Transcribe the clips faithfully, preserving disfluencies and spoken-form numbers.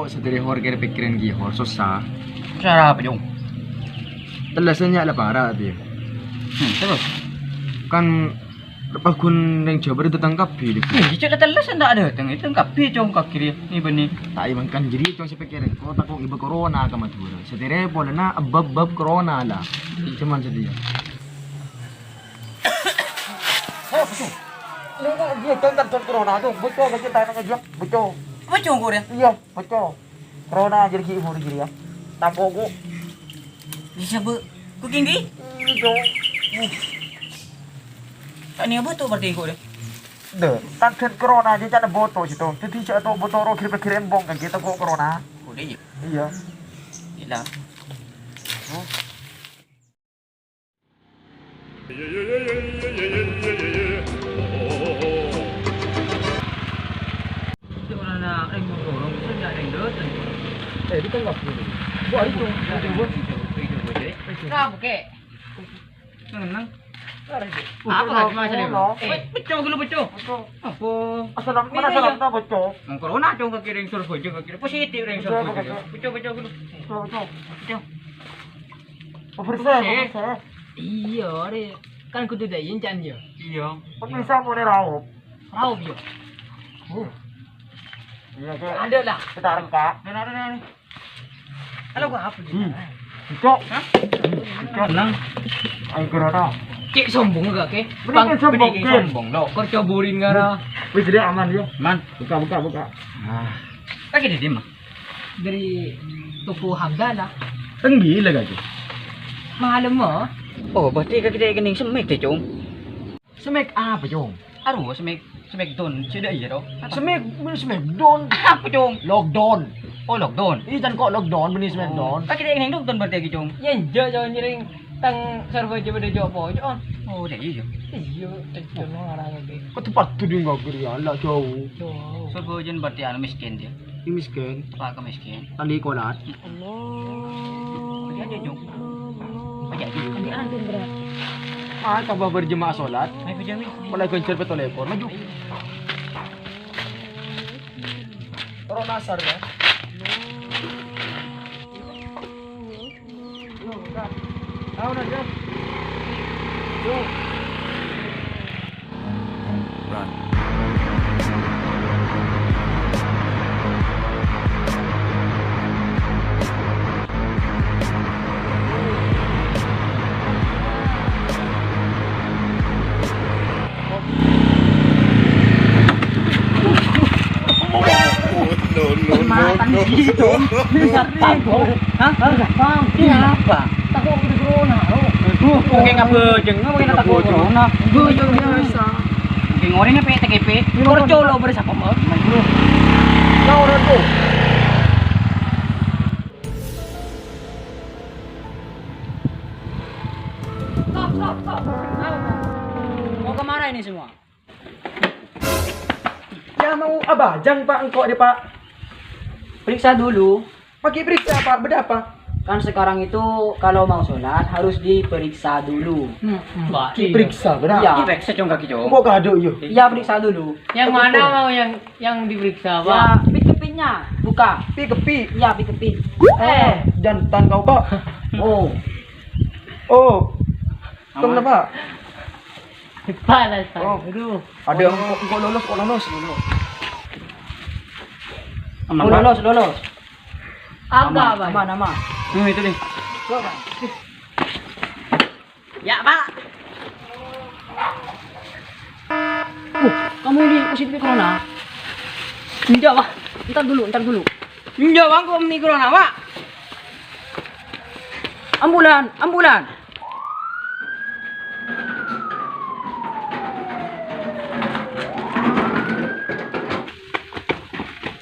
Satèya hor kèra pèkkèran ghi' hor sossa. Sossa apa, Cong? Tellassa nya' la para' tèya. Hmm, terus? Kan paggun rèng Jhâbâ rèya dâteng kabbhi, Dek. Iyâ, cè' la tellassa ta' dâteng, dâteng kabbhi, Cong, ka kiri. Nèbâ nè. Ta' èmangkan jârèya, Cong, sè pèkkèran. Ko tako' ngibâ corona ka Madhurâ. Satèya polana bab-bab corona la. Coma satèya. Eh, betul. Ini kok dia kan kan corona tuh. Betul, betul, tanya aja. Betul. Apa, Cong, kok, ya? Iya, betul. Corona jadi ghi' umur jadi ya. Tako' kok. Bisa, Bu. Kok tinggi? Iya, Cong. Tania betul berarti kok, deh. Deh, tandhân corona aja cana boto situ. Jadi cak to boto ro kira-kira embong kan kita kok corona. Udah, iya. Iya. Gila. Nah, buke. Seneng. Apa lagi masalah? Eh, pecah dulu, pecah. Apa? Asal mana salah apa, Cok? Mau corona, Cok, ke kiri, suruh bojong ke kiri. Positif, yang suruh bojong. Pecah, pecah dulu. Pecah, pecah. Pecah. Pemirsa, pemirsa. Iya, Rek. Kan kudu dayin, Can, ya? Iya. Pemirsa, boleh raup. Raup, ya? Iya, Cok. Ada lah. Kita rengka. Ada, ada, ada. Halo, gua apa gitu? Hmm. Cok. Hah? Hmm. Cok. Tenang. Ayo, kira tau. Cek sombong gak, ke? Bener Bang, kan sombong, bener kan Cok? Sombong, lo. Kerja burin ngara. Wis, dia aman, yo. Man. Buka, buka, buka. Nah. Kaki di mana? Dari toko Hamdalah. Tenggi lah, kaki. Malam, oh. Oh, berarti kaki dia kening semek deh, Cong. Semek apa, Cong? Aduh, semek, semek don. Sudah iya, toh. Semek, bener semek don. Apa, Cong? Lockdown. Oh, lockdown. Iya, kan kok lockdown, bener semek don. Kaki dia kening lockdown berarti lagi, Cong. Ya, enggak, Cong, nyering tang serba aja pada jawab, Cong. Oh, udah iya. Iya, cek dulu ngarang lagi. Kok tempat tuh dia nggak kiri, ya, lah jauh. Jauh. Serba aja berarti anu miskin dia. Ini miskin. Apa ke miskin? Tali kolat. Allah. Aja, aja, Cong. Aja, aja. Aja, aja, berat. Ah, tambah berjemaah sholat. Ayo, aja, aja. Mulai gencar betul ekor, maju. Turun asar, ya. Yo, udah. Tahu, udah, Cok. Yo. Run. No, no, no, Makan no. Gitu. Hah? Hah? Bang, ini apa? Tako' kena corona, bro. Aduh, kok kayak ngabejeng, kok kayak tako' corona. Aduh, ya biasa. Kayak ngorengnya P T K P. Iya, korco bener. Lo beres apa, Bang? Aduh. Ya, orang tuh. Stop, stop, stop. Mau kemana ini semua? Ya, mau abajang, Pak, engko' deh, Pak. Periksa dulu. Pakai periksa, Pak, beda apa? Kan sekarang itu kalau mau sholat harus diperiksa dulu. Hmm, hmm. Pak, iya. Diperiksa, beda? Iya. Diperiksa, Cong, kaki, Cong. Kok kado, iya? Iya, periksa dulu. Yang mana mau yang, yang diperiksa, Pak? Ya, pikepinya. Buka. Pikepi. Iya, pikepi. Eh, jantan kau, Pak. Oh. Oh. Aman. Kenapa? Panas, Pak. Oh. Aduh. Ada yang kok, kok lolos, kok lolos. Aman, oh, Pak. Lolos, lolos. Aman, Pak. Aman, aman. Hmm, itu nih. Kok, Pak? Ya, Pak. Uh, kamu ini positif corona? Enggak, Pak. Ntar dulu, ntar dulu. Enggak, Pak, kok ini corona, Pak? Ambulan, ambulan.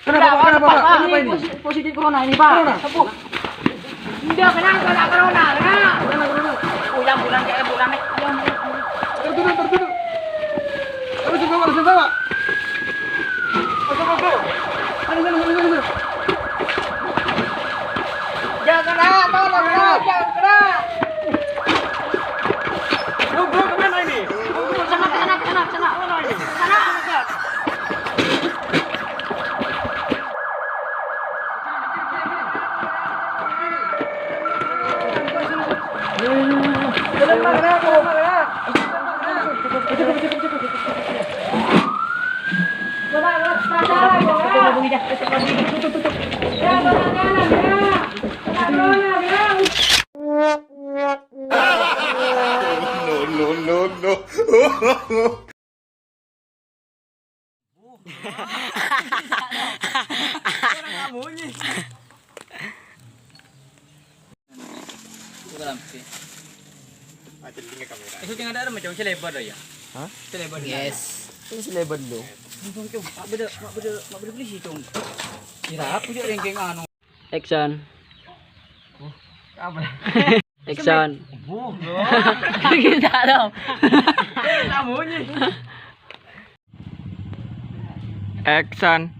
Kenapa, Pak? Kenapa, Pak? Kenapa ini? Posi-, positif corona ini, Pak. Corona? Sembuh. Enggak, kenapa kena corona, kena? Kena corona. Oh, ya, ambulan, ya, ambulan, eh. Tertutup, tertutup. Terus bawa, terus bawa. Masuk, masuk. Sana, sana, sana, sana, sana. Jangan kena, tolong, kena, jangan kena. Lu, lu kemana ini? Sana, sana, sana, sana. Kemana ini? Sana. No, no, no, no. Orang nggak bunyi. Buka lampu. Itu tinggal ada macam selebar ya. Hah? Selebar. Yes. Ini selebar dong. Mak beda, mak beda, mak beda beli sih, Cong. Kira apa juga rengkeng anu? Action. Apa? Action. Buh, kita dong. Namanya. Action.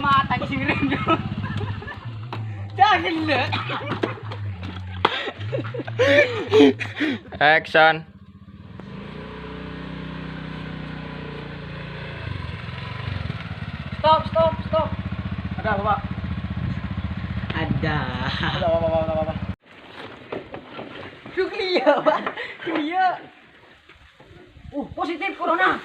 Mata sirem. Jangan le. Action. Stop, stop, stop. Ada apa, Pak? Ada. Ada apa, Pak? Ada apa, Pak? Duh, clear, Pak. Clear. Uh, positif corona.